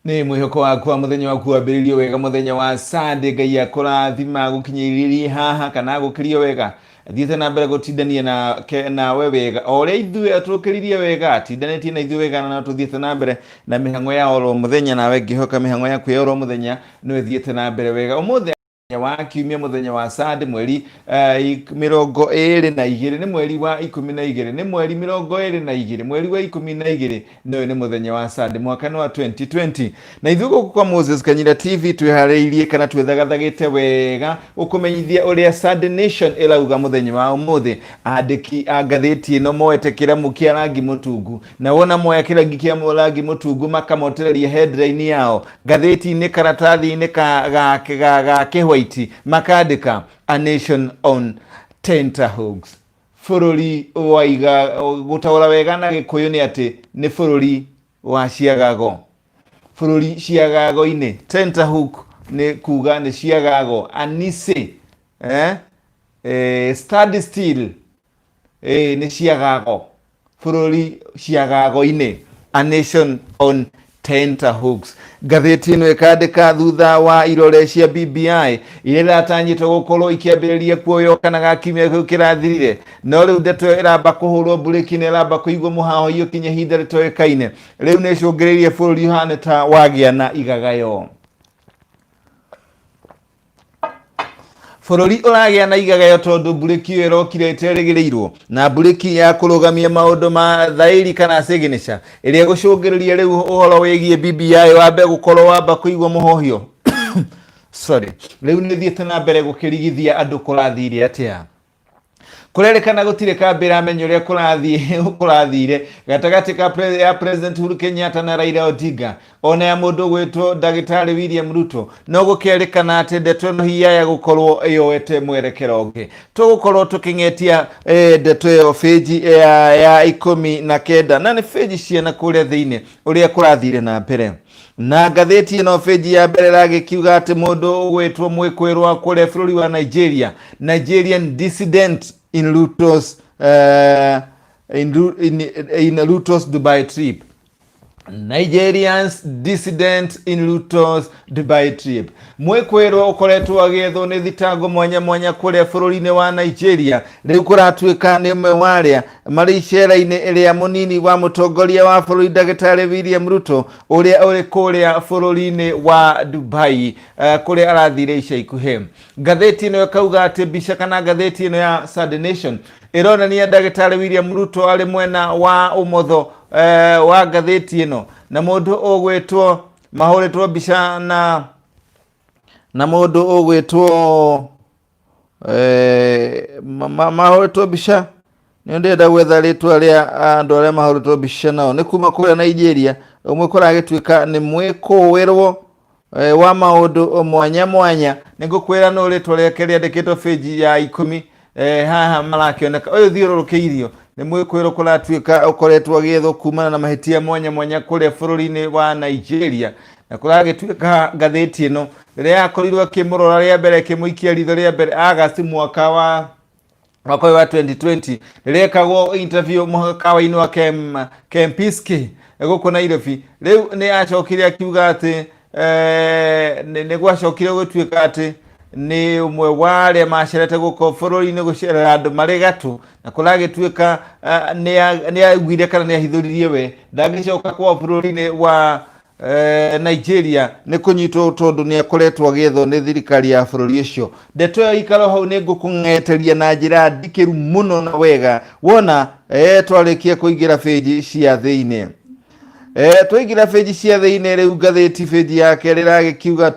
Nĩ mwĩhoko wakwa mũthenya waku wambĩrĩirio wega mũthenya wa Sunday. Ngai akũrathima gũkinyĩrĩrie haha kana agũkĩrie wega, athiĩte na mbere gũtindania nake nawe wega o ũrĩa ithuĩ atũkĩririe wega, atindanĩtie na ithuĩ wega, na no tũthiĩte na mbere na mĩhang'o ya oro mũthenya. Nawe ngĩhoka mĩhang'o yaku ya oro mũthenya no ĩthiĩte na mbere wega. Ũmũthĩ wa kiumia, mũthenya wa Sunday, mweri 22, nĩ mweri wa 12, nĩ mweri 22, mweri wa 12, na ũyũ nĩ mũthenya wa Sunday, mwaka nĩ wa 2020. Na ithuĩ gũkũ kwa Moses Kanyira TV twĩharĩirie kana twĩthagathagĩte wega gũkũmenyithia ũrĩa Sunday Nation ĩrauga mũthenya wa ũmũthĩ. Andĩki a ngathĩti ĩno moete kĩramu kĩa rangi mũtungu, na wona moya kĩrangi kĩa rangi mũtungu makamotereria headline yao ngathĩti-inĩ karatathi-inĩ ka ga ga ga kĩhwaiti, makandĩka "A nation on tenterhooks", bũrũri waiga. Gũtaũra wega na Gĩkũyũ nĩ atĩ nĩ bũrũri wa ciagago, bũrũri ciagago-inĩ. Tenterhook nĩ kuga nĩ ciagago, anise stand still, nĩ ciagago, bũrũri ciagago-inĩ, "A nation on tenterhooks". Ngathĩti ĩno ĩkandĩka thutha wa irore cia BBI iria iratanyĩtwo gũkorwo ikĩambĩrĩria kuoywo kana ga kiumia kĩu kĩrathirire, no rĩu ndeto ĩyo ĩramba kũhũrwo mburĩki na ĩramba kũigwo mũhaho ũkinye ihinda rĩtoĩkaine. Rĩu nĩ ĩcũngĩrĩirie bũrũri ũhane ta wagĩa na igagayo, bũrũri ũragĩa na igagayo, tondũ mburĩki ĩyo ĩrokire ĩterĩgĩrĩirwo, na mburĩki ya kũrũgamia maũndũ ma thaĩri kana signature ĩrĩa ĩgũcũngĩrĩria rĩu ũhoro wĩgiĩ BBI wambe gũkorwo wamba kũigwo mũhohio, sorry. Rĩu nĩ thiĩte na mbere gũkĩrigithia andũ kũrathire atĩa. Kũrerĩkana gũtirĩ kambĩ ĩramenya ũrĩa kũrathiĩ kũrathire gatagatĩ ka ya President Uhuru Kenyatta na Raila Odinga, ona ya mũndũ gwĩtwo ndagĩtarĩ William Ruto, no gũkerĩkana atĩ ndeto ĩno hihi gũkorwo yoete mwerekero ũngĩ. Tũgũkorwo tũkĩng'etia ndeto ĩyo bĩnji ya 19, na nĩ bĩnji ciana kũrĩa thĩinĩ ũrĩa kũrathire na mbere. Na ngathĩti ĩno bĩnji ya mbere ĩragĩkiuga atĩ mũndũ ũgwĩtwo mwĩkwĩrwo kũrĩa bũrũri wa Nigeria, Nigerian dissident in Ruto's Dubai trip. Nigerians dissident in Ruto's Dubai trip. Mwĩkwĩrwo ũkoretwo agĩethwo nĩ thitango mwanya mwanya kũrĩa bũrũri-inĩ wa Nigeria, rĩu kũratuĩka nĩ ũmwe wa arĩa marĩ icera-inĩ rĩa mũnini wa mũtongoria wa bũrũri ndagĩtarĩ William Ruto, ũrĩa ũrĩ kũrĩa bũrũri-inĩ wa Dubai, kũrĩa arathire ica ikuhĩ. Ngathĩti ĩno ĩkauga atĩ mbica kana ngathĩti ĩno ya Sunday Nation ĩronania ndagĩtarĩ William Ruto arĩ mwena wa ũmotho wa ngathĩti ĩno, na mũndũ ũgwĩtwo mahũrĩtwo mbica na mũndũ ũgwĩtwo mahũrĩtwo mbica. Nĩ ndĩrenda gwetha rĩtwa rĩa andũ arĩa mahũrĩtwo mbica nao nĩ kuma kũrĩa Nigeria. Ũmwe kũragĩtuĩka nĩ mwĩkũĩrwo wa maũndũ mwanya mwanya, nĩ ngũkwĩra no rĩtwa rĩake rĩandĩkĩtwo bĩnji ya 10 haha marakĩoneka. Ũyũ thiũrũrũkĩirio nĩ mwĩkwĩrwo kũratuĩka ũkoretwo agĩethwo kumana na mahĩtia mwanya mwanya kũrĩa bũrũri-inĩ wa Nigeria. Na kũragĩtuĩka ngathĩti ĩno rĩrĩa yakorirwo ĩkĩmũrora rĩa mbere, ĩkĩmũikia ritho rĩa mbere Agasti mwaka ũyũ wa 2020, rĩrĩa ekagwo interview mũkawa-inĩ wa Kempinski gũkũ Nairobi. Rĩu nĩ acokire akiuga atĩ nĩ gwacokire gũtuĩka atĩ nĩ ũmwe wa arĩa macerete gũkũ bũrũri-inĩ gũcerera andũ marĩ gatũ, na kũragĩtuĩka nĩ augire kana nĩ ahithũririe we ndangĩcoka kwao bũrũri-inĩ wa Nigeria nĩ kũnyitwo, tondũ nĩ akoretwo agĩethwo nĩ thirikari ya bũrũri ũcio. Ndeto ĩyo ikaro hau, nĩ ngũkũng'eteria na njĩra ndikĩru mũno na wega wona twarĩkia kũingĩra bĩnji cia thĩinĩ. Twaingĩra bĩnji cia thĩinĩ rĩu, ngathĩti bĩnji ya kerĩ ĩragĩkiuga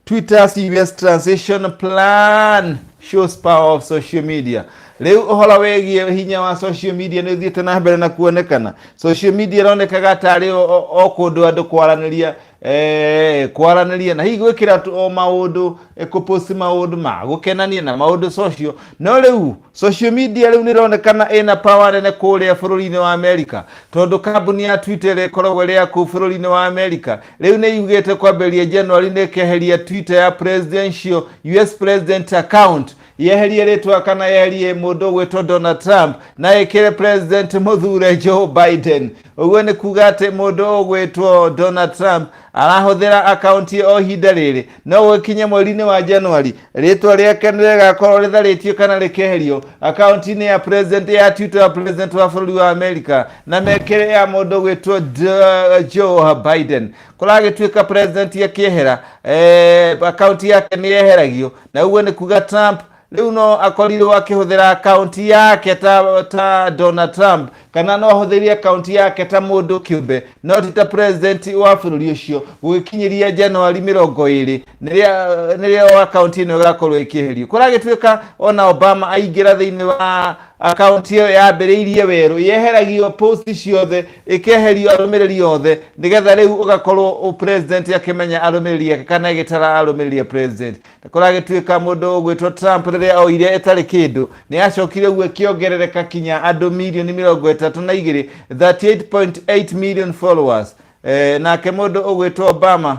Twitter's US transition plan shows power of social media. Rĩu ũhoro wĩgiĩ hinya wa social media nĩ ũthiĩte na mbere na kuonekana. Social media ĩronekaga tarĩ o kũndũ andũ kwaranĩria, kwaranĩria na hihi gwĩkĩra o maũndũ, kũpost maũndũ ma gũkenania na maũndũ social. No rĩu social media rĩu nĩ ĩronekana ĩna power nene kũrĩa bũrũri-inĩ wa America, tondũ kambuni ya Twitter ĩrĩa ĩkoragwo ĩrĩ ya kũu bũrũri-inĩ wa America rĩu nĩ yugĩte kwambĩrĩria January nĩ ĩkeheria Twitter ya presidential US president account. Yeherie rĩtwa kana yeherie mũndũ ũgwĩtwo Donald Trump na ĩkĩre president mũthure Joe Biden. Ũguo nĩ kuga atĩ mũndũ ũgwĩtwo Donald Trump arahũthĩra akaunti o ihinda rĩrĩ, no gũgĩkinye mweri-inĩ wa Januari rĩtwa rĩake nĩ rĩgakorwo rĩtharĩtio kana rĩkeherio akaunti-inĩ ya president ya Twitter ya president wa bũrũri wa Amerika na mekĩre ya mũndũ ũgwĩtwo Joe Biden. Kũragĩtuĩka president akĩehera, akaunti yake nĩ yeheragio, na ũguo nĩ kuga Trump rĩu no akorirwo akĩhũthĩra akaunti yake ta Donald Trump, kana no ahũthĩrie akaunti yake ta mũndũ kĩũmbe, no ti ta president wa bũrũri ũcio. Gũgĩkinyĩria Januari 20 nĩrĩo akaunti ĩno ĩgakorwo ĩkĩeherio. Kũragĩtuĩka ona Obama aingĩra thĩinĩ wa akaunti ĩyo yambĩrĩirie werũ, yeheragio post ciothe, ĩkeherio arũmĩrĩri othe, nĩgetha rĩu ũgakorwo president akĩmenya arũmĩrĩri ake kana ĩgĩtara arũmĩrĩri a president. Kũragĩtuĩka mũndũ ũgwĩtwo Trump rĩrĩa oire ĩtarĩ kĩndũ, nĩ acokire ũguo ĩkĩongerereka kinya andũ mirioni 32, 38.8 million followers. Nake mũndũ ũgwĩtwo Obama,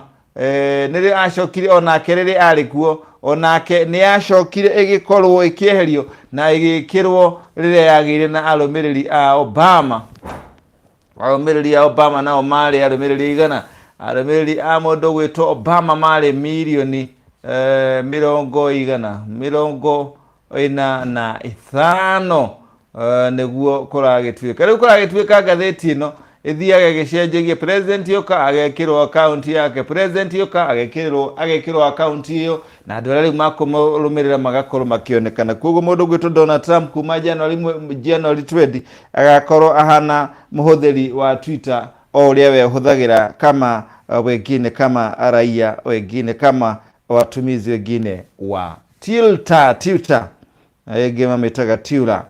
nĩrĩo acokire onake rĩrĩa arĩ kuo, onake nĩ acokire ĩgĩkorwo ĩkĩeherio na ĩgĩkĩrwo rĩrĩa yagĩire na arũmĩrĩri a Obama. Arũmĩrĩri a Obama nao marĩ arũmĩrĩri igana? Arũmĩrĩri a mũndũ ũgwĩtwo Obama marĩ mirioni mĩrongo igana 45, nĩguo kũragĩtuĩka. Rĩu kũragĩtuĩka ngathĩti ĩno ĩthiaga ĩgĩcenjagia, president yoka agekĩrwo akaunti yake, president yoka agekĩrwo akaunti ĩyo, na andũ arĩa rĩu makũmũrũmĩrĩra magakorwo makĩonekana. Koguo mũndũ ũgwĩtwo Donald Trump kuma January 20 agakorwo ahana mũhũthĩri wa Twitter o ũrĩa we ũhũthagĩra kama wengine, kama raia wengine, kama watumizi wengine wa Twitter, ĩngĩ mamĩtaga Twitter.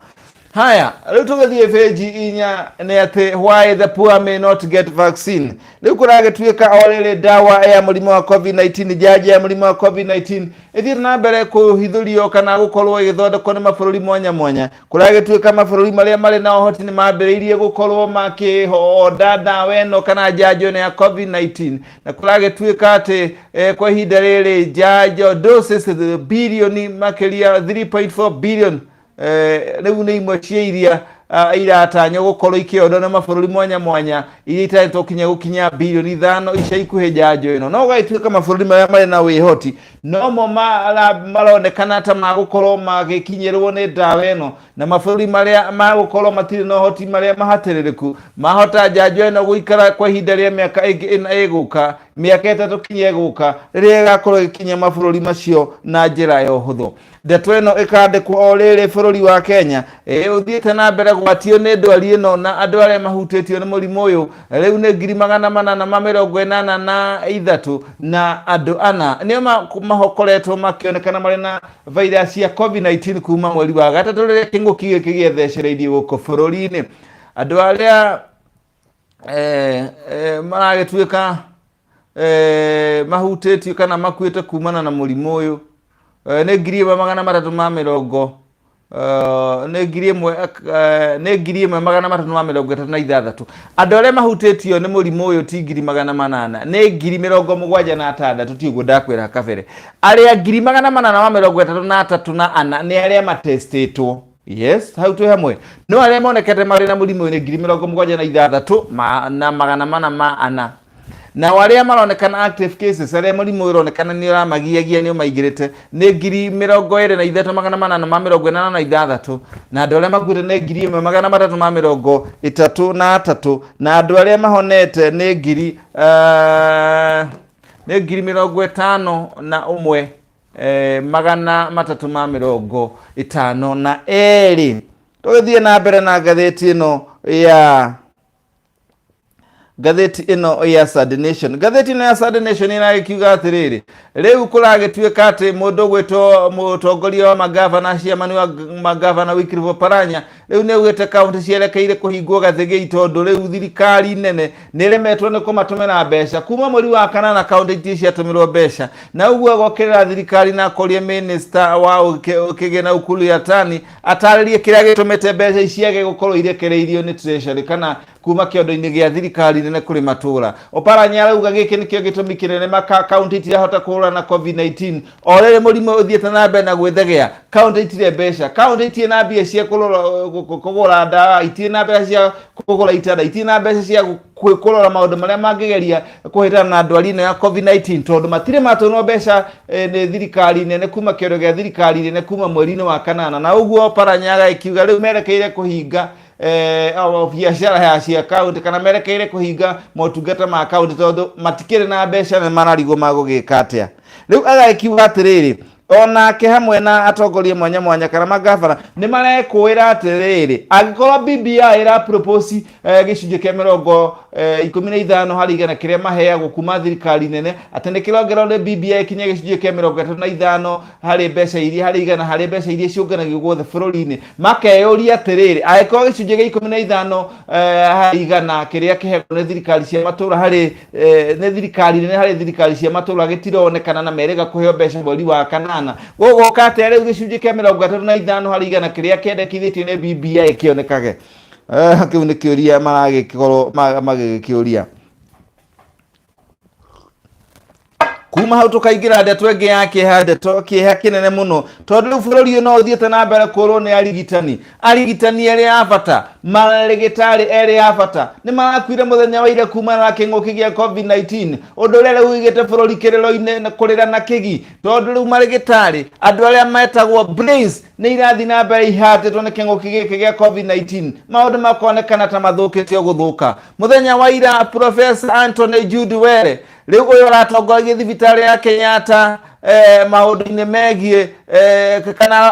Haya, rĩu tũgĩthiĩ page 4 nĩ atĩ why the poor may not get vaccine. Rĩu kũragĩtuĩka o rĩrĩ ndawa ya mũrimũ wa COVID-19, njanjo ya mũrimũ wa COVID-19 ĩthiĩte na mbere kũhithũrio kana gũkorwo ĩgĩthondekwo nĩ mabũrũri mwanya mwanya. Kũragĩtuĩka mabũrũri marĩa marĩ na ũhoti nĩ mambĩrĩirie gũkorwo makĩhonda ndawa ĩno kana njanjo ĩno ya COVID-19, na kũragĩtuĩka atĩ kwa ihinda rĩrĩ njanjo doses bilioni makĩria 3.4 billion rĩu nĩ imwe cia iria iratanywo gũkorwo ikĩondwo na mabũrũri mwanya mwanya, iria itarĩtwo kinya gũkinya bilioni 5 ica ikuhĩ njanjo ĩno. No gũgagĩtuĩka mabũrũri marĩa marĩ na wĩhoti nomo maronekana ta magũkorwo magĩkinyĩrwo nĩ ndawa ĩno, na mabũrũri marĩa magũkorwo matirĩ na ũhoti, marĩa mahatĩrĩrĩku, mahota njanjo ĩno gũikara kwa ihinda rĩa mĩaka ĩngĩ 4 ĩgũka, mĩaka 3 kinya ĩgũka, rĩrĩa ĩgakorwo ĩgĩkinya mabũrũri macio na njĩra ya ũhũthũ. Ndeto ĩno ĩkandĩkwo o rĩrĩ bũrũri wa Kenya ũthiĩte na mbere gwatio nĩ ndwari ĩno, na andũ arĩa mahutĩtio nĩ mũrimũ ũyũ rĩu nĩ 883,000 na andũ ana nĩo makoretwo makĩonekana marĩ na virus ya COVID-19 kuma mweri wa gatatũ rĩrĩa kĩng'ũki gĩkĩ gĩethecereirie gũkũ bũrũri-inĩ. Andũ arĩa maragĩtuĩka mahutĩtio kana makuĩte kumana na mũrimũ ũyũ nĩ 1380, nĩ 1000, nĩ 1336. Andũ arĩa mahutĩtio nĩ mũrimũ ũyũ ti 800,000, nĩ 76,000. Ti ũguo ndakwĩra kabere, arĩa 833,004 nĩ arĩa matestĩtwo. Yes, hau twĩ hamwe. No arĩa monekete marĩ na mũrimũ ũyũ nĩ 76,404. Nao arĩa maronekana active cases, arĩa mũrimũ ũyũ ũronekana nĩ ũramagiagia, nĩ ũmaingĩrĩte, nĩ 23,886, na andũ arĩa makuĩte nĩ 1333, na andũ arĩa mahonete nĩ 51352. Tũgĩthiĩ na mbere na ngathĩti ĩno ya Sunday Nation. Ngathĩti ĩno ya Sunday Nation ĩragĩkiuga atĩrĩrĩ, rĩu kũragĩtuĩka atĩ mũndũ ũgwĩtwo mũtongoria wa magavana, chairman wa magavana Wycliffe Oparanya, rĩu nĩ augĩte kaunti cierekeire kũhingwo gathĩgĩi, tondũ rĩu thirikari nene nĩ ĩremetwo nĩ kũmatũmĩra mbeca. Kuma mweri wa kanana kaunti itirĩ ciatũmĩrwo mbeca, na ũguo agokĩrĩra thirikari na akoria minister wa kĩgĩna Ukur Yatani atarĩrie kĩrĩa gĩtũmĩte mbeca ici ciage gũkorwo irekereirio nĩ treasury kana Kuma kĩondo-inĩ gĩa thirikari nene kũrĩ matũra. Oparanya arauga gĩkĩ nĩkĩo gĩtũmi kĩnene maka kaunti itirahota kũhũrana na COVID-19. O rĩrĩ mũrimũ ũthiĩte na mbere na gwĩthegea, kaunti itirĩ mbeca, kaunti itirĩ na mbia cia kũgũra ndawa, itirĩ na mbeca cia kũgũra itanda, itirĩ na mbeca cia kũrora maũndũ marĩa mangĩgeria kũhĩtana na ndwari ĩno ya COVID-19, tondũ matirĩ matũnwo mbeca nĩ thirikari nene kuma kĩondo gĩa thirikari nene kuma mweri-inĩ wa kanana. Na ũguo Oparanya agagĩkiuga rĩu merekeire kũhinga biacara ya cia kaunti, kana merekeire kũhinga motungata ma kaunti, tondũ matikĩrĩ na mbeca na mararigwo magũgĩka atĩa. Rĩu agagĩkiuga atĩrĩrĩ, onake hamwe na atongoria mwanya mwanya kana magabana nĩ marekũĩra atĩrĩrĩ, angĩkorwo BBI ĩra propose gĩcunjĩ kĩa 15 harĩ igana kĩrĩa maheagwo kuma thirikari nene, atĩ nĩ kĩrongererwo nĩ BBI kinya gĩcunjĩ kĩa 35 harĩ mbeca iria harĩ igana harĩ mbeca iria ciũnganagio guothe bũrũri-inĩ, makeyũria atĩrĩrĩ, angĩkorwo gĩcunjĩ gĩa 15 harĩ igana kĩrĩa kĩheagwo nĩ thirikari cia matũra harĩ nĩ thirikari nene harĩ thirikari cia matũra gĩtironekana na merĩga kũheo mbeca mweri wa kanana, gũgũka atĩa rĩu gĩcunjĩ kĩa 35 harĩ igana kĩrĩa kĩendekithĩtio nĩ BBI kĩonekage? Kĩu nĩ kĩũria maragĩkorwo magĩgĩkĩũria. Kuma hau tũkaingĩra ndeto ĩngĩ ya kĩeha, ndeto kĩeha kĩnene mũno, tondũ rĩu bũrũri ũyũ no ũthiĩte na mbere kũrwo nĩ arigitani. Arigitani erĩ a bata, marĩgĩtarĩ erĩ a bata nĩ marakuire mũthenya wa ira kumana na kĩng'ũki gĩa COVID-19, ũndũ ũrĩa rĩu ũigĩte bũrũri kĩrĩro-inĩ na kũrĩra na kĩgi, tondũ rĩu marĩgĩtarĩ, andũ arĩa metagwo brains, nĩ irathiĩ na mbere ihatĩtwo nĩ kĩng'ũki gĩkĩ gĩa COVID-19. Maũndũ makonekana ta mathũkĩte o gũthũka. Mũthenya wa ira, Professor Anthony Jude Were, rĩu ũyũ ũratongoragia thibitarĩ ya Kenyatta maũndũ-inĩ megiĩ kana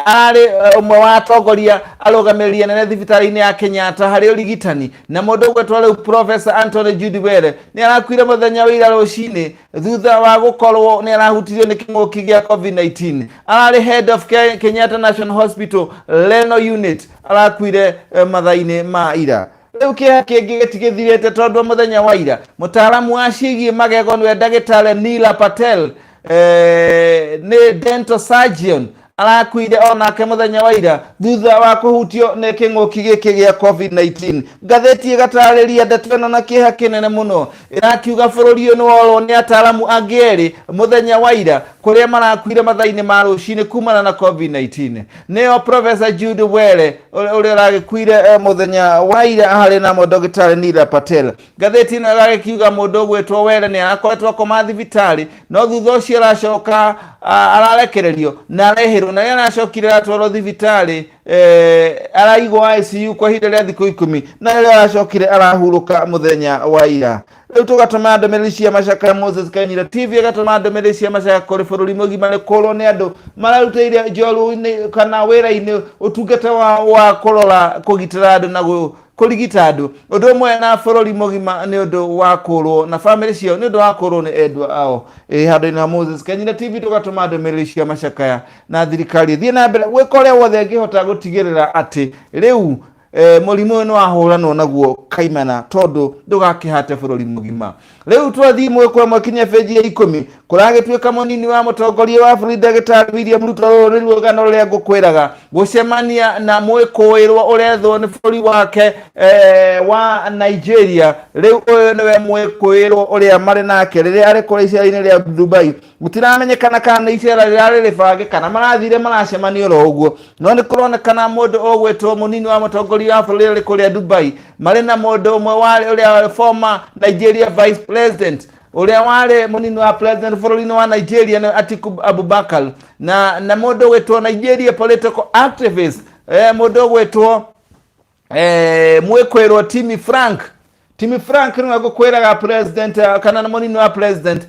ararĩ ũmwe wa atongoria arũgamĩrĩri anene thibitarĩ-inĩ ya Kenyatta harĩ ũrigitani, na mũndũ ũgwetwo rĩu Professor Anthony Jude Were nĩ arakuire mũthenya wa ira rũcinĩ thutha wa gũkorwo nĩ arahutirio nĩ kĩng'ũki gĩa COVID-19. Ararĩ head of Kenyatta National Hospital Renal Unit, arakuire mathaa-inĩ ma ira. Rĩu kĩeha kĩngĩ gĩtigĩthirĩte, tondũ mũthenya wa ira mũtaaramu wa ciĩgiĩ magego, nĩwe ndagĩtarĩ Nila Patel, nĩ dental surgeon, arakuire onake mũthenya wa ira thutha wa kũhutio nĩ kĩng'ũki gĩkĩ gĩa COVID-19. Ngathĩti ĩgatarĩria ndeto ĩno na kĩeha kĩnene mũno, ĩrakiuga bũrũri ũyũ nĩ worwo nĩ ataaramu angĩ erĩ mũthenya wa ira, kũrĩa marakuire mathaa-inĩ ma rũcinĩ kumana na COVID-19. Nĩo Professor Jude Were ũrĩa ũragĩkuire mũthenya wa ira harĩ na ndagĩtarĩ Nila Patel. Ngathĩti ĩno ĩragĩkiuga mũndũ ũgwĩtwo Were nĩ arakoretwo akoma thibitarĩ, no thutha ũcio aracoka ararekererio na arehĩrwo, na rĩrĩa aracokire aratwarwo thibitarĩ, araigwo ICU kwa ihinda rĩa thikũ 10, na rĩrĩa aracokire arahurũka mũthenya wa ira. Rĩu tũgatũma ndũmĩrĩri cia macakaya, Moses Kanyira TV ĩgatũma ndũmĩrĩri cia macakaya kũrĩ bũrũri mũgima nĩ kũrwo nĩ andũ mararutĩire njorua-inĩ kana wĩra-inĩ ũtungata wa kũrora, kũgitĩra andũ na kũrigita andũ, ũndũ ũmwe na bũrũri mũgima, nĩ ũndũ wa kũrwo na bamĩrĩ ciao, nĩ ũndũ wa kũrwo nĩ endwa ao. Ĩ handũ-inĩ ha Moses Kanyira TV tũgatũma ndũmĩrĩri cia macakaya, na thirikari ĩthiĩ na mbere gwĩka ũrĩa wothe ĩngĩhota gũtigĩrĩra atĩ rĩu mũrimũ ũyũ nĩ wahũranwo naguo kaimana, tondũ ndũgakĩhate bũrũri mũgima. Rĩu twathiĩ ĩmwe kwa ĩmwe kinya benji ya 10, kũragĩtuĩka mũnini wa mũtongoria wa bũrũri ndagĩtarĩ William Ruto, rũrũ nĩruo rũgano rũrĩa ngũkwĩraga, gũcemania na mwĩkũĩrwo ũrethwo nĩ bũrũri wake wa Nigeria. Rĩu ũyũ nĩwe mwĩkũĩrwo ũrĩa marĩ nake rĩrĩa arĩ kũrĩa icera-inĩ rĩa Dubai. Gũtiramenyekana kana nĩ icera rĩrarĩ rĩbange kana marathire maracemania oro ũguo, no nĩ kũronekana mũndũ ũgwĩtwo mũnini wa mũtongoria wa bũrũri arĩ kũrĩa Dubai marĩ na mũndũ ũmwe warĩ ũrĩa warĩ former Nigeria vice president, ũrĩa warĩ mũnini wa president bũrũri-inĩ wa Nigeria, nĩ Atiku Abubakar, na mũndũ ũgwĩtwo Nigeria political activist, mũndũ ũgwĩtwo mwĩkwĩrwo Timi Frank. Timi Frank nĩwe ngũkwĩraga president kana na mũnini wa president.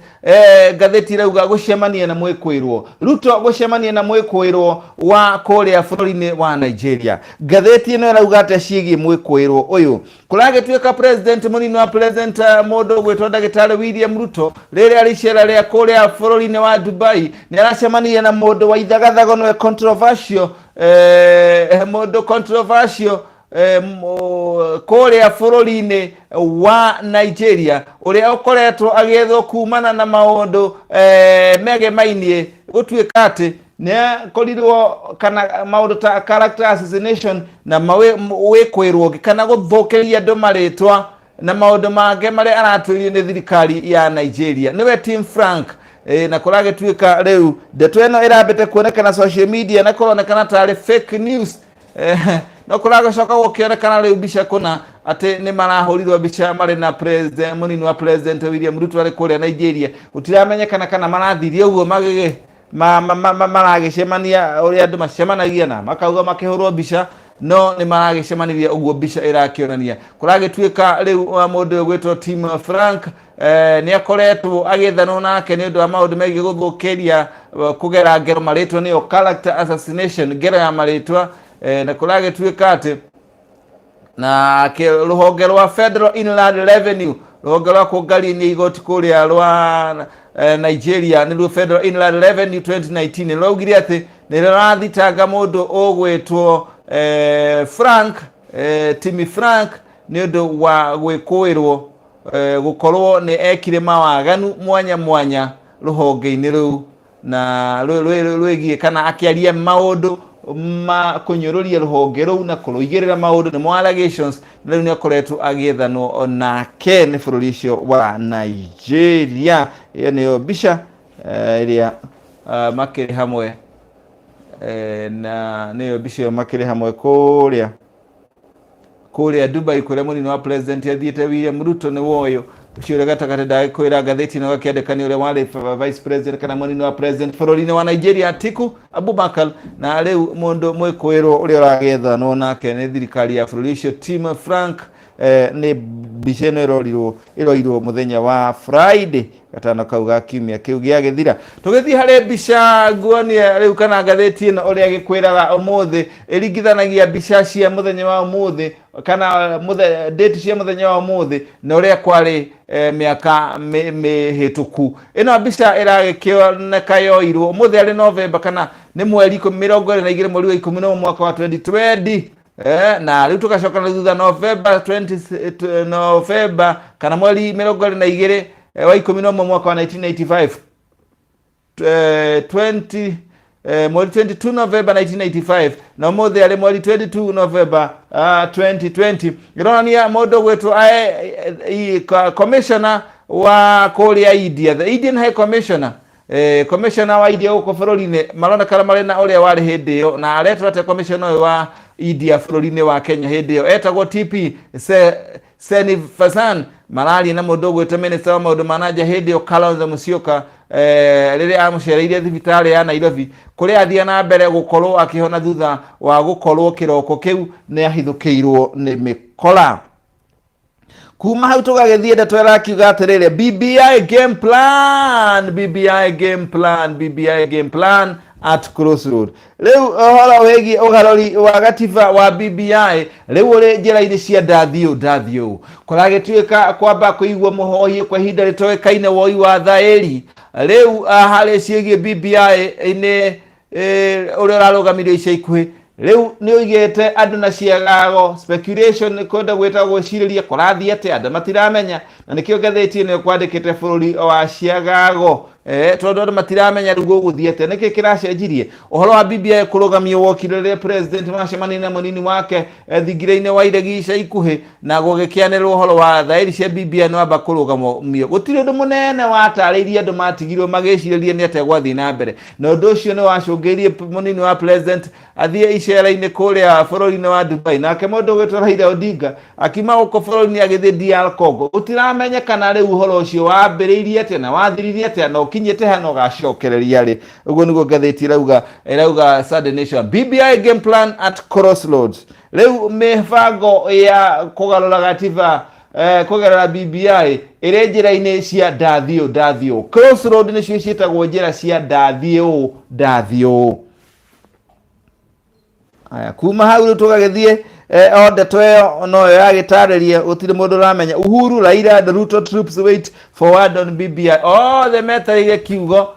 Ngathĩti ĩrauga gũcemania na mwĩkwĩrwo Ruto gũcemania na mwĩkwĩrwo wa kũrĩa bũrũri-inĩ wa Nigeria. Ngathĩti ĩno ĩrauga atĩa ciĩgiĩ mwĩkwĩrwo ũyũ? Kũragĩtuĩka president, mũnini wa president, mũndũ ũgwĩtwo ndagĩtarĩ William Ruto, rĩrĩa arĩ icera rĩa kũrĩa bũrũri-inĩ wa Dubai, nĩ aracemanirie na mũndũ wa ithagathago, nĩwe controversial, mũndũ controversial kũrĩa bũrũri-inĩ wa Nigeria, ũrĩa ũkoretwo agĩethwo kumana na maũndũ megemainie gũtuĩka atĩ Nĩ akorirwo kana maũndũ ta character assassination na wĩkwĩrwo ũngĩ kana gũthũkĩria andũ marĩtwa na maũndũ mangĩ marĩa aratuĩrio nĩ thirikari ya Nigeria. Nĩwe Tim Frank. Na kũragĩtuĩka rĩu ndeto ĩno ĩrambĩte kuonekana social media na kũronekana tarĩ fake news. No kũragĩcoka gũkĩonekana rĩu mbica kũna atĩ nĩ marahũrirwo mbica marĩ na president, mũnini wa president William Ruto arĩ kũrĩa Nigeria. Gũtiramenyekana kana marathirie ũguo magĩgĩ maragĩcemania ũrĩa andũ macemanagia na makauga makĩhũrwo mbica, no nĩ maragĩcemanirie ũguo mbica ĩrakĩonania. Kũragĩtuĩka rĩu mũndũ ũyũ gwĩtwo Tim Frank nĩ akoretwo agĩethanwo nake nĩ ũndũ wa maũndũ megiĩ gũthũkĩria kũgera ngero marĩtwa, nĩyo character assassination, ngero ya marĩtwa. Na kũragĩtuĩka atĩ na rũhonge rwa Federal Inland Revenue, rũhonge rwa kũngania igoti kũrĩa rwa Nigeria, nĩruo Federal Inland Revenue, 2019 rwaugire atĩ nĩ rũrathitanga mũndũ ũgwĩtwo Frank, Timmy Frank, nĩ ũndũ wa gwĩkũĩrwo gũkorwo nĩ ekire mawaganu mwanya mwanya rũhonge-inĩ rũu na rwĩgiĩ kana akĩaria maũndũ ma kũnyũrũria rũhonge rũu na kũrũigĩrĩra maũndũ, nĩmo allegations. Na rĩu nĩ akoretwo agĩethanwo nake nĩ bũrũri ũcio wa Nigeria. Ĩyo nĩyo mbica ĩrĩa makĩrĩ hamwe, na nĩyo mbica ĩyo makĩrĩ hamwe kũrĩa Dubai, kũrĩa mũnini wa president athiĩte William Ruto. Nĩ woyo ũcio ũrĩa gatagatĩ ndagĩkwĩra ngathĩti ĩno gakĩandĩka nĩ ũrĩa warĩ vice president kana mũnini wa president bũrũri-inĩ wa Nigeria, Atiku Abubakar. Na rĩu mũndũ mwĩkũĩrwo ũrĩa ũragĩethanwo nake nĩ thirikari ya bũrũri ũcio, Tim Frank, nĩ mbica ĩno ĩrorirwo ĩroirwo mũthenya wa Friday, gatano kau ga kiumia kĩu gĩagĩthira. Tũgĩthiĩ harĩ mbica nguonie rĩu kana ngathĩti ĩno ũrĩa gĩkwĩraga ũmũthĩ, ĩringithanagia mbica cia mũthenya wa ũmũthĩ kana date cia mũthenya wa ũmũthĩ na ũrĩa kwarĩ mĩaka mĩhĩtũku. Ĩno mbica ĩragĩkĩoneka yoirwo ũmũthĩ arĩ November kana nĩ mweri 22 mweri wa 11 mwaka wa 2020. Na rĩu tũgacoka na thutha November 20, November kana mweri 22 wa 11 mwaka wa 1985, 20 mweri 22 November 1985, na ũmũthĩ arĩ mweri 22 November 2020. Ĩronania mũndũ gwĩtwo commissioner wa kũrĩa India, the Indian High Commissioner, commissioner wa India gũkũ bũrũri-inĩ, maronekana marĩ na ũrĩa warĩ hĩndĩ ĩyo. Na aretwo atĩa commissioner ũyũ wa India bũrũri-inĩ wa Kenya hĩndĩ ĩyo? Etagwo TP Srinivasan. Mararia na mũndũ ũgwĩtwo minister wa maũndũ ma nanja hĩndĩ ĩyo, Kalonzo Musyoka, rĩrĩa amũcereire thibitarĩ ya Nairobi kũrĩa athiĩ na mbere gũkorwo akĩhona thutha wa gũkorwo kĩroko kĩu nĩ ahithũkĩirwo nĩ mĩkora. Kuma hau tũgagĩthiĩ ndeto ĩrakiuga atĩrĩrĩ, BBI game plan, BBI game plan, BBI game plan at crossroad. Rĩu ũhoro wĩgiĩ ũgarũri wa gatiba wa BBI rĩu ũrĩ njĩra-inĩ cia ndathiũ ndathiũ. Kũragĩtuĩka kwamba kũigua mũhohi kwa ihinda rĩtoĩkaine woi wa thaĩri rĩu harĩ ciĩgiĩ BBI nĩ ũrĩa ũrarũgamirio ica ikuhĩ rĩu nĩ ũigĩte andũ na ciagago, speculation, kwenda gwĩta gwĩcirĩria kũrathiĩ atĩa, andũ matiramenya. Na nĩkĩo ngathĩti ĩno ĩkwandĩkĩte bũrũri wa ciagago, tondũ andũ matiramenya rĩu gũgũthiĩ atĩa, nĩkĩ kĩracenjirie. Ũhoro wa BBI kũrũgamio wokire rĩrĩa president macemania na mũnini wake thingira-inĩ wa iregi ica ikuhĩ, na gũgĩkĩanĩrĩrwo ũhoro wa thaĩri cia BBI nĩ wamba kũrũgamio. Gũtirĩ ũndũ mũnene watarĩirie, andũ matigirwo magĩcirĩria nĩ atĩa gwathiĩ na mbere, na ũndũ ũcio nĩ wacũngĩrĩirie mũnini wa president athiĩ icera-inĩ kũrĩa bũrũri-inĩ wa Dubai, nake mũndũ ũgwĩtwo Raila Odinga akiuma gũkũ bũrũri-inĩ agĩthiĩ DR Congo. Gũtiramenyekana rĩu ũhoro ũcio wambĩrĩirie atĩa na wathiririe atĩa na ũkinyĩte hana ũgacokereria rĩ. Ũguo nĩguo ngathĩti ĩrauga Sunday Nation, BBI game plan at crossroads. Rĩu mĩbango ya kũgarũra gatiba kũgerera BBI ĩrĩ njĩra-inĩ cia ndathiũ ndathiũ. Crossroad nĩcio ciĩtagwo njĩra cia ndathiũ ndathiũ. Aya, kuma hau rĩu tũgagĩthiĩ o ndeto ĩyo noyo yagĩtarĩria gũtirĩ mũndũ ũramenya. Uhuru, Raila and Ruto troops wait for word on BBI. Othe metereire kiugo.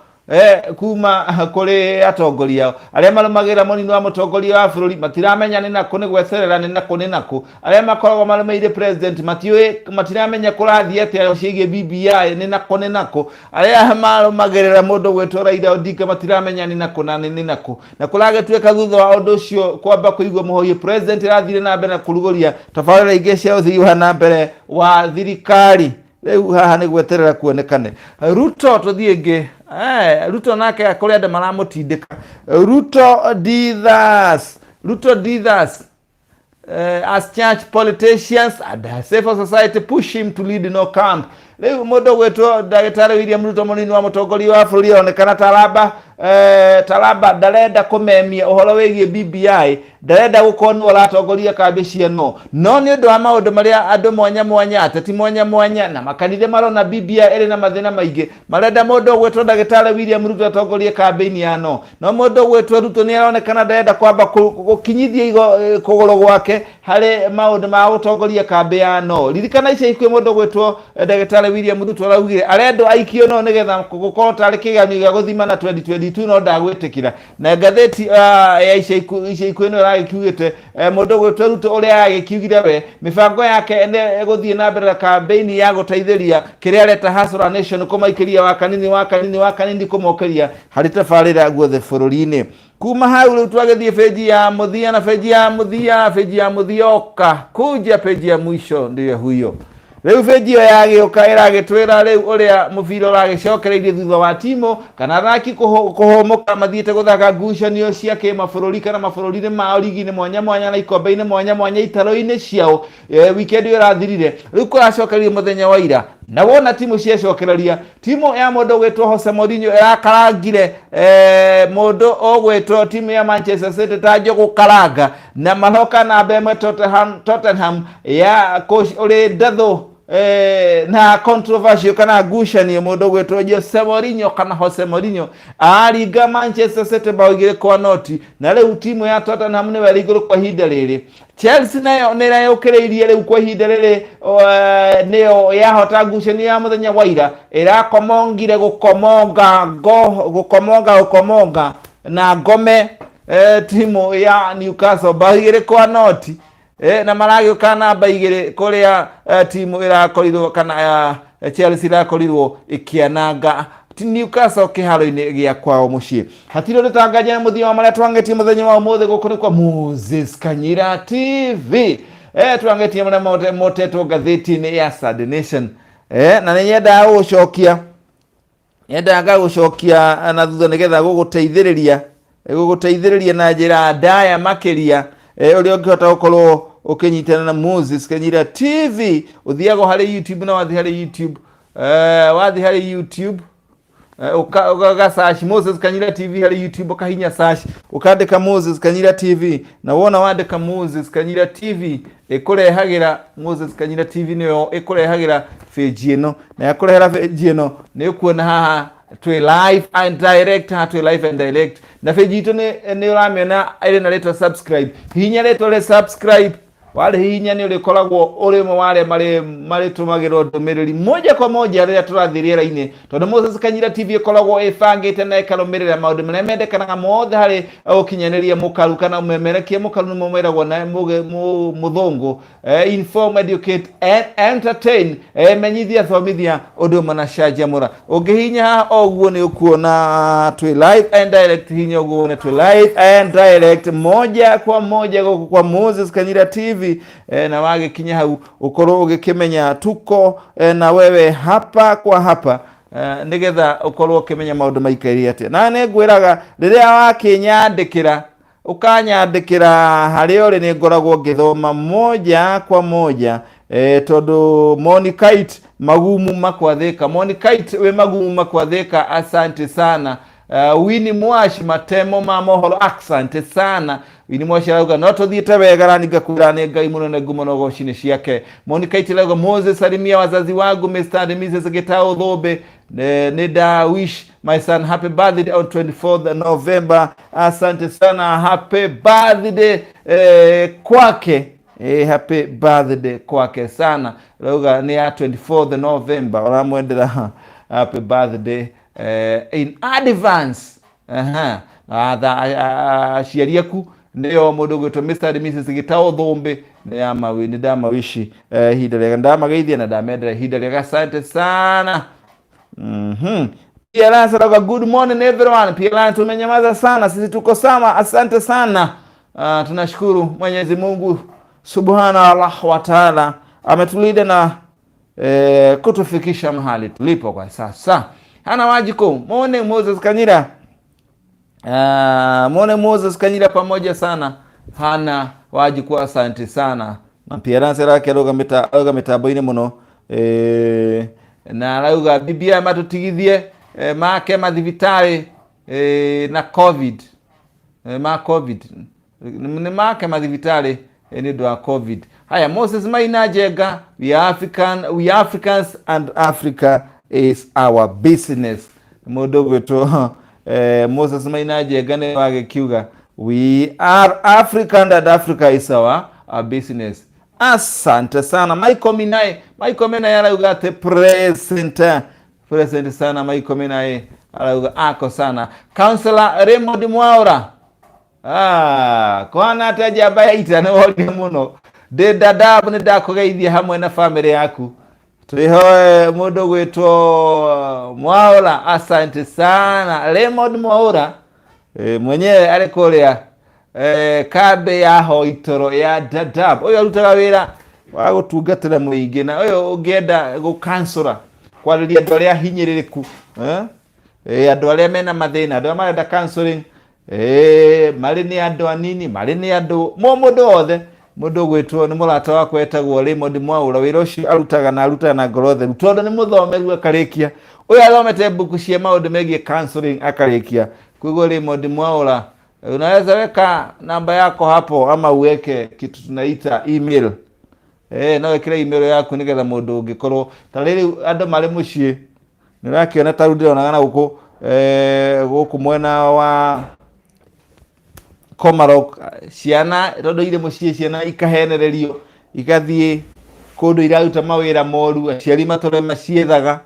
Kuma kũrĩ atongoria ao arĩa marũmagĩrĩra mũnini wa mũtongoria wa bũrũri matiramenya nĩ nakũ nĩ gweterera nĩ nakũ nĩ nakũ arĩa makoragwo marũmĩrĩire president matiũĩ matiramenya kũrathiĩ atĩa ciĩgiĩ BBI nĩ nakũ nĩ nakũ arĩa marũmagĩrĩra mũndũ gwĩtwo Raila Odinga matiramenya nĩ nakũ na nĩ nakũ na kũragĩtuĩka thutha wa ũndũ ũcio kwamba kũigua mũhoyĩ president arathire na mbere na kũrugũria tabarĩra ingĩ cia ũthii wa na mbere wa thirikari. Rĩu haha nĩ gweterera kuonekane. Ruto tũthiĩ ĩngĩ. Ruto nake kũrĩ andũ maramũtindĩka. Ruto dithers, Ruto dithers as church politicians and civil society push him to lead no camp. Rĩu mũndũ gwĩtwo ndagĩtarĩ William Ruto mũnini wa mũtongoria wa bũrũri aronekana taramba taramba ndarenda kũmemia ũhoro wĩgiĩ BBI, ndarenda gũkorwo nĩwe ũratongoria kambĩ cia no no nĩ ũndũ wa maũndũ marĩa andũ mwanya mwanya, ateti mwanya mwanya na makanitha marona BBI ĩrĩ na mathĩna maingĩ, marenda mũndũ ũgwĩtwo ndagĩtarĩ William Ruto atongorie kambĩini ya no no mũndũ ũgwĩtwo Ruto nĩ aronekana ndarenda kwamba gũkinyithia kũgũrũ gwake harĩ maũndũ ma gũtongoria kambĩ ya no. Ririkana ica ikuhĩ mũndũ ũgwĩtwo ndagĩtarĩ William Ruto araugire arendwo aikio no nĩgetha gũkorwo tarĩ kĩgeranio gĩa gũthima na 2022 no ndagwĩtĩkĩra. Na ngathĩti ya ica ikuhĩ nĩyo ĩragĩkiugĩte mũndũ ũgwĩtwo Ruto ũrĩa agĩkiugire we mĩbango yake nĩ ĩgũthiĩ na mbere na kambĩini ya gũteithĩria kĩrĩa areta Hustler Nation kũmaikĩria wa kanini wa kanini wa kanini kũmokĩria harĩ tabarĩra guothe bũrũri-inĩ. Kuma hau rĩu twagĩthiĩ benji ya mũthia na benji ya mũthia, benji ya mũthia oka kuja benji ya mwisho ndiyo huyo. Rĩu benji ĩyo yagĩũka ĩragĩtwĩra rĩu ũrĩa mũbira ũragĩcokereirie thutha wa timu kana athaki kũhũmũka mathiĩte gũthaka ngucanio cia kĩmabũrũri kana mabũrũri-inĩ mao ligi-inĩ mwanya mwanya na ikombe-inĩ mwanya mwanya itaro-inĩ ciao weekend ĩyo ĩrathirire. Rĩu kũracokereria mũthenya wa ira na wona timu ciacokereria timu ya mũndũ ũgwĩtwo Jose Mourinho ĩrakarangire mũndũ ũgwĩtwo timu ya Manchester City ta njũgũ karanga na maroka namba ĩmwe Tottenham ya coach ũrĩ ndathũ na controversial kana ngucanio mũndũ ũgwĩtwo Jose Mourinho kana Jose Mourinho aringa Manchester City bao 2-0 na rĩu timu ya Tottenham nĩwe ĩrĩ igũrũ kwa ihinda rĩrĩ. Chelsea nayo nĩ ĩreyũkĩrĩirie rĩu kwa ihinda rĩrĩ nĩyo yahota ngucanio ya mũthenya wa ira ĩrakomongire gũkomonga ngo gũkomonga gũkomonga na ngome timu ya Newcastle bao 2-0 na maragĩũka namba 2 kũrĩa timu ĩrakorirwo kana Chelsea ĩrakorirwo ĩkĩananga Newcastle kĩharo-inĩ gĩa kwao mũciĩ. Hatirĩ ũndũ tanganja na mũthia wa marĩa twangetie mũthenya wa ũmũthĩ gũkũ nĩ kwa Moses Kanyira TV. Twangetie marĩa motetwo ngathĩti-inĩ ya Sunday Nation. Na nĩ nyendaga gũgũcokia, nyendaga gũcokia na thutha nĩgetha gũgũteithĩrĩria na njĩra ndaya makĩria ũrĩa ũngĩhota gũkorwo ũkĩnyitana na Moses Kanyira TV. Ũthiaga harĩ YouTube na wathiĩ harĩ YouTube, wathiĩ harĩ YouTube uka search Moses Kanyira TV harĩ YouTube, ũkahinya search ũkandĩka Moses Kanyira TV, na wona wandĩka Moses Kanyira TV ĩkũrehagĩra Moses Kanyira TV nĩyo ĩkũrehagĩra page ĩno, na yakũrehera page ĩno nĩ ũkuona haha twĩ live and direct, haha twĩ live and direct na page itũ nĩ ũramĩona ĩrĩ na rĩtwa subscribe. Hihinya rĩtwa rĩa subscribe, warĩhihinya nĩ ũrĩkoragwo ũrĩ ũmwe wa arĩa marĩtũmagĩrwo ndũmĩrĩri moja kwa moja rĩrĩa tũrathiĩ rĩera-inĩ, tondũ Moses Kanyira TV ĩkoragwo ĩbangĩte na ĩkarũmĩrĩra maũndũ marĩa mendekanaga mothe harĩ ũkinyanĩria mũkaru kana ũmemerekia mũkaru nĩmo meragwo na mũthũngũ inform, educate and entertain, menyithia, thomithia ũndũ ũmwe na canjamũra. Ũngĩhihinya haha o ũguo nĩ ũkuona twĩ live and direct, hinya ũguo wone twĩ live and direct moja kwa moja gũkũ kwa Moses Kanyira TV na wagĩkinya hau ũkorwo ũgĩkĩmenya tuko na wewe hapa kwa hapa nĩgetha ũkorwo ũkĩmenya maũndũ maikaire atĩa. Na nĩ ngwĩraga rĩrĩa wakĩnyandĩkĩra ũkanyandĩkĩra harĩa ũrĩ nĩ ngoragwo ngĩthoma moja kwa moja tondũ Monikite magumu makwathĩka, Monikite wĩ magumu makwathĩka, asante sana. Winnie Mwashi matemo ma mohoro, asante sana. Winnie Mwashi arauga no tũthiĩte wega na ngakwĩra nĩ Ngai mũnene ngumo na ũgoci ciake. Monikite arauga Moses salimia wazazi wangu Mr and Mrs Gitau Thũmbĩ, nĩ nda wish my son happy birthday on 24th November. Asante sana, happy birthday kwake happy birthday kwake sana. Rauga nĩ ya 24th November ũramwendera happy birthday. in advance. Aha. Aciari aku nĩo mũndũ ũgwĩtwo Mr. and Mrs. Gĩtaũ Thũmbĩ, nĩ ndamawishi ihinda rĩega, ndamageithia na ndamendera ihinda rĩega. Asante sana. Pia Lance anauga good morning everyone. Pia Lance, tumenyamaza sana, sisi tuko sawa, asante sana. Tunashukuru Mwenyezi Mungu Subhanallah wa Taala ametulinda na kutufikisha mahali tulipo kwa sasa. Hana Wajiko, morning Moses Kanyira. Morning Moses Kanyira, pamoja sana. Hana Wajiko, asante sana. Na Pia Lance rake aruga mitambo-inĩ mũno, na arauga BBI matutigithie, make mathibitarĩ, na COVID, ma COVID nĩ make mathibitarĩ, nĩ ũndũ wa COVID. Haya, Moses Maina Njenga, we are African, we are Africans and Africa is our business. Mũndũ ũgwĩtwo Moses Maina Njenga nĩ wagĩkiuga we are African and Africa is our business. Asante sana Michael Minai. Michael Minai arauga atĩ present, present sana. Michael Minai arauga ako sana. Councillor Raymond Mwaura, kwana atĩa njamba ya ita? Nĩ woria mũno. Ndĩ Dadaab, nĩ ndakũgeithia hamwe na famĩlĩ yaku. Twĩhoe mũndũ gwĩtwo Mwaura, asante sana Raymond Mwaura, mwenyewe arĩ kũrĩa kambĩ ya Hoitoro ya Dadaab. Ũyũ arutaga wĩra wa gũtungatĩra mũingĩ, na ũyũ ũngĩenda gũkansũra, kwarĩria andũ arĩa hinyĩrĩrĩku, eh? Andũ arĩa mena mathĩna, andũ arĩa marenda counseling, marĩ nĩ andũ anini, marĩ nĩ andũ mo, mũndũ wothe, mũndũ ũgwĩtwo nĩ mũrata wakwa etagwo Raymond Mwaura. Wĩra ũcio arutaga na arutaga na ngoro theru, tondũ nĩ mũthomeru akarĩkia. Ũyũ athomete mbuku cia maũndũ megiĩ counseling akarĩkia. Koguo Raymond Mwaura, unaweza weka namba yako hapo ama uweke kitu tunaita email. No wĩkĩre email yaku nĩgetha mũndũ ũngĩkorwo ta rĩrĩ andũ marĩ mũciĩ, nĩ ũrakĩona ta rĩu ndĩronaga na gũkũ, gũkũ mwena wa Komarok, ciana tondũ irĩ mũciĩ, ciana ikahenererio igathiĩ kũndũ iraruta mawĩra moru, aciari matũre maciethaga.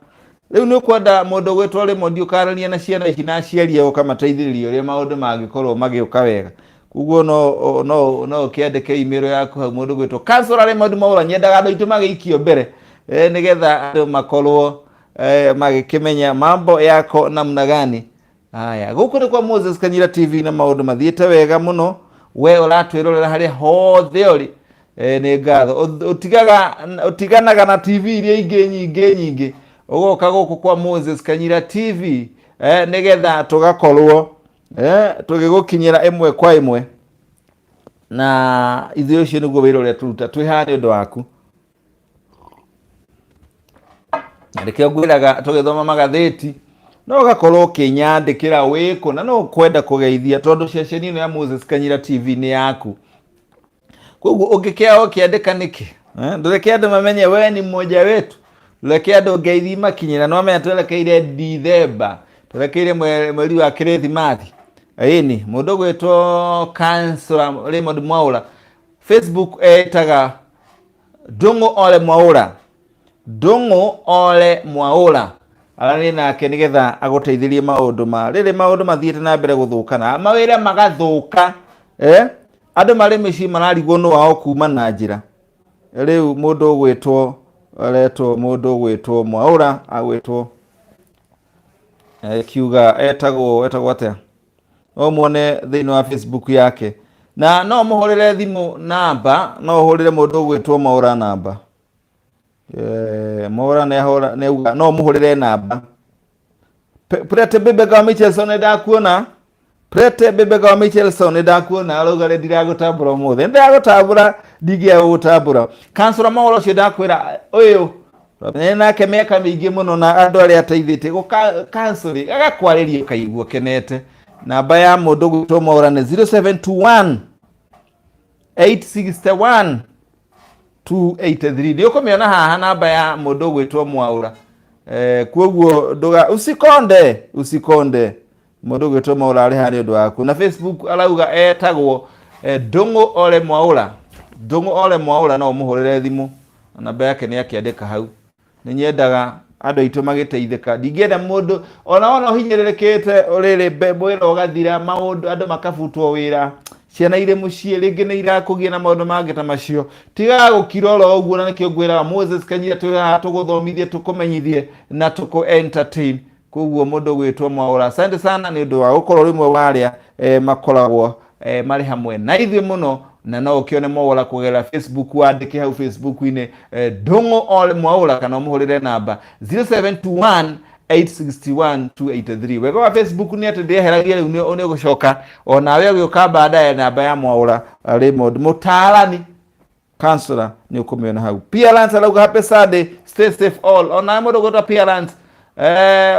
Rĩu nĩ ũkwenda mũndũ ũgwĩtwo Raymond ũkarania na ciana ici na aciari ao, ũkamateithĩrĩria ũrĩa maũndũ mangĩkorwo magĩũka wega. Koguo no ũkĩandĩke email yaku hau. Mũndũ ũgwĩtwo Councillor Raymond Mwaura, nyendaga andũ aitũ magĩikio mbere, nĩgetha andũ makorwo magĩkĩmenya mambo yako namna gani. Haya, gũkũ nĩ kwa Moses Kanyira TV na maũndũ mathiĩte wega mũno. We ũratwĩrorera harĩa hothe ũrĩ, nĩ ngatho. Ũtigaga ũtiganaga na TV iria ingĩ nyingĩ nyingĩ, ũgoka gũkũ kwa Moses Kanyira TV, nĩgetha tũgakorwo tũgĩgũkinyĩra ĩmwe kwa ĩmwe, na ithuĩ ũcio nĩguo wĩra ũrĩa tũruta twĩ haha nĩ ũndũ waku. Na nĩkĩo ngwĩraga tũgĩthoma magathĩti no ũgakorwo ũkĩnyandĩkĩra wĩkũ na no ũkwenda kũgeithia, tondũ ceceni ĩno ya Moses Kanyira TV nĩ yaku. Koguo ũngĩkĩaga ũkĩandĩka nĩkĩ? Ndũreke andũ mamenye we ni mmoja wetu, ndũreke andũ ngeithi makinyĩra. No menya twerekeire Dithemba, twerekeire mweri wa Kĩrĩthimathi. Ĩni mũndũ ũgwĩtwo Councillor Raymond Mwaura, Facebook etaga Ndung'u Ole Mwaura, Ndung'u Ole Mwaura. Aranĩria nake nĩgetha agũteithĩrie maũndũ ma rĩrĩ maũndũ mathiĩte na mbere gũthũka na mawĩra magathũka, andũ marĩ mĩciĩ mararigwo nũ wao kuma na njĩra. Rĩu mũndũ ũgwĩtwo aretwo mũndũ ũgwĩtwo Mwaura agwĩtwo, kiuga etagwo atĩa? No muone thĩinĩ wa Facebook yake, na no mũhũrĩre thimũ namba, no ũhũrĩre mũndũ ũgwĩtwo Mwaura namba. Mwaura nĩ ahũra, nĩ auga no mũhũrĩre namba. Prete Bebega wa Michelson, nĩ ndakuona. Prete Bebega wa Michelson, nĩ ndakuona. Arauga rĩ ndiragũtambũra ũmũthĩ, ndiragũtambũra, ndingĩaga gũgũtambũra. Kansũra Mwaura ũcio ndakwĩra ũyũ nĩ nake mĩaka mĩingĩ mũno, na andũ arĩa ateithĩtie gũka counseling, agakwarĩria ũkaigua ũkenete. Namba ya mũndũ gwĩtwo Mwaura nĩ 0721 861 283. Nĩ ũkũmĩona haha, namba ya mũndũ ũgwĩtwo Mwaura. Koguo ndũga usikonde, usikonde. Mũndũ ũgwĩtwo Mwaura arĩ harĩ ũndũ waku. Na Facebook arauga etagwo Ndung'u Ole Mwaura, Ndung'u Ole Mwaura. No ũmũhũrĩre thimũ, namba yake nĩ akĩandĩka hau. Nĩ nyendaga Andũ aitũ magĩteithĩka. Ndingĩenda mũndũ ona wona ũhinyĩrĩrĩkĩte rĩrĩ wĩra ũgathira, maũndũ andũ makabutwo wĩra, ciana irĩ mũciĩ rĩngĩ nĩ irakũgia na maũndũ mangĩ ta macio. Tigaga gũkira oro ũguo, na nĩkĩo ngwĩraga Moses Kanyira twĩ haha tũgũthomithie, tũkũmenyithie na tũkũ entertain. Koguo mũndũ gwĩtwo Mwaũra, asante sana nĩ ũndũ wa gũkorwo ũrĩ ũmwe wa arĩa makoragwo marĩ hamwe na ithuĩ mũno. Na no ũkĩone Mwaũra kũgerera Facebook, wandĩke hau Facebook-inĩ Ndũng'ũ Ole Mwaũra, kana ũmũhũrĩre namba 0721 861 283. Wega wa Facebook nĩ atĩ ndĩeheragia rĩu, nĩ ũgũcoka onawe ũgĩũka baadaye. Namba ya Mwaũra Raymond mũtaarani counselor nĩ ũkũmĩona hau. Pierance arauga happy Sunday, stay safe all. Ona mũndũ gwĩtwo Pierance,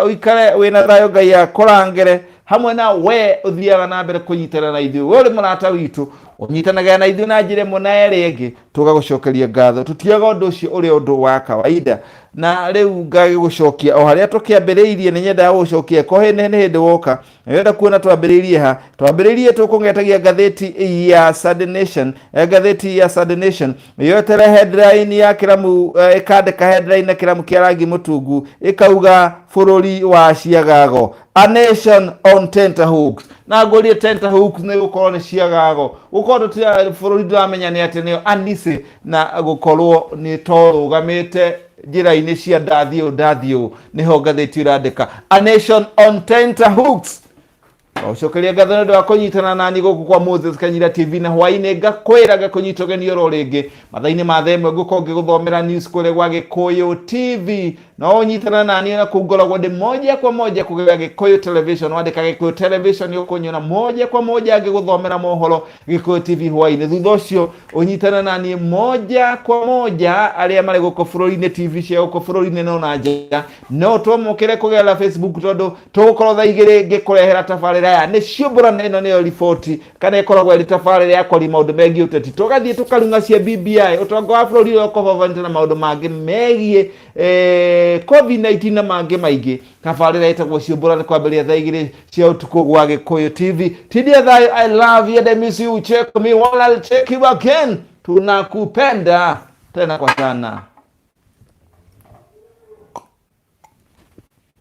ũikare wĩna thayũ, Ngai akũrangĩre hamwe na we ũthiaga na mbere kũnyitana na ithuĩ. We ũrĩ mũrata witũ, ũnyitanagĩra na ithuĩ na njĩra ĩmwe na ĩrĩa ĩngĩ, tũgagũcokeria ngatho. Tũtiaga ũndũ ũcio ũrĩ ũndũ wa kawaida. Na rĩu ngagĩgũcokia o harĩa tũkĩambĩrĩirie. Nĩ nyendaga gũgũcokia ko nĩ hĩndĩ woka nĩwenda kuona twambĩrĩirie ha. Twambĩrĩirie tũkũng'etagia ngathĩti ya Sunday Nation. Ngathĩti ya Sunday Nation yotere headline ya kĩramu, ĩkandĩka headline na kĩramu kĩa rangi mũtungu, ĩkauga bũrũri wa ciagago, a nation on tenterhooks. Na ngũrie tenterhooks nĩ gũkorwo nĩ ciagago, gũkorwo tũtira bũrũri ndũramenya nĩ atĩ nĩyo anise, na gũkorwo nĩ torũgamĩte njĩra-inĩ cia ndathiĩ ũũ ndathiĩ ũũ. Nĩho ngathĩti ĩrandĩka a nation on tenterhooks. Ũcokeria ngatho nĩ ũndũ wa kũnyitana nani gũkũ kwa Moses Kanyira TV. Na hwaĩ-inĩ ngakwĩra ngakũnyita ũgeni oro rĩngĩ mathaa-inĩ ma 1:00, ngũkorwo ngĩgũthomera news kũrĩa gwa Gĩkũyũ TV. No ũnyitana nani na kũu ngoragwo ndĩ moja kwa moja kũgerera Gĩkũyũ Television. Wandĩka Gĩkũyũ Television nĩ ũkũnyona moja kwa moja ngĩgũthomera mohoro Gĩkũyũ TV hwaĩ-inĩ. Thutha ũcio ũnyitana na niĩ moja kwa moja arĩa marĩ gũkũ bũrũri-inĩ, TV cia gũkũ bũrũri-inĩ no na nja, no twamũkĩre kũgerera Facebook, tondũ tũgũkorwo 2:00 ngĩkũrehera tabarĩra ya nĩ ciũmbũra, na ĩno nĩyo riboti kana ĩkoragwo ĩrĩ tabarĩra ya kwaria maũndũ megiĩ ũteti. Tũgathiĩ tũkarung'a cia BBI, ũtonga wa bũrũri ũrĩa ũkobobanĩte na maũndũ mangĩ megiĩ COVID-19 na mangĩ maingĩ. Tabarĩra ĩtagwo ciũmbũra, nĩ kwambĩrĩria 2:00 cia ũtukũ gwa Gĩkũyũ TV. Tindia thayũ, I love you and I miss you. Check me while I'll check you again. Tunakupenda tena kwa sana.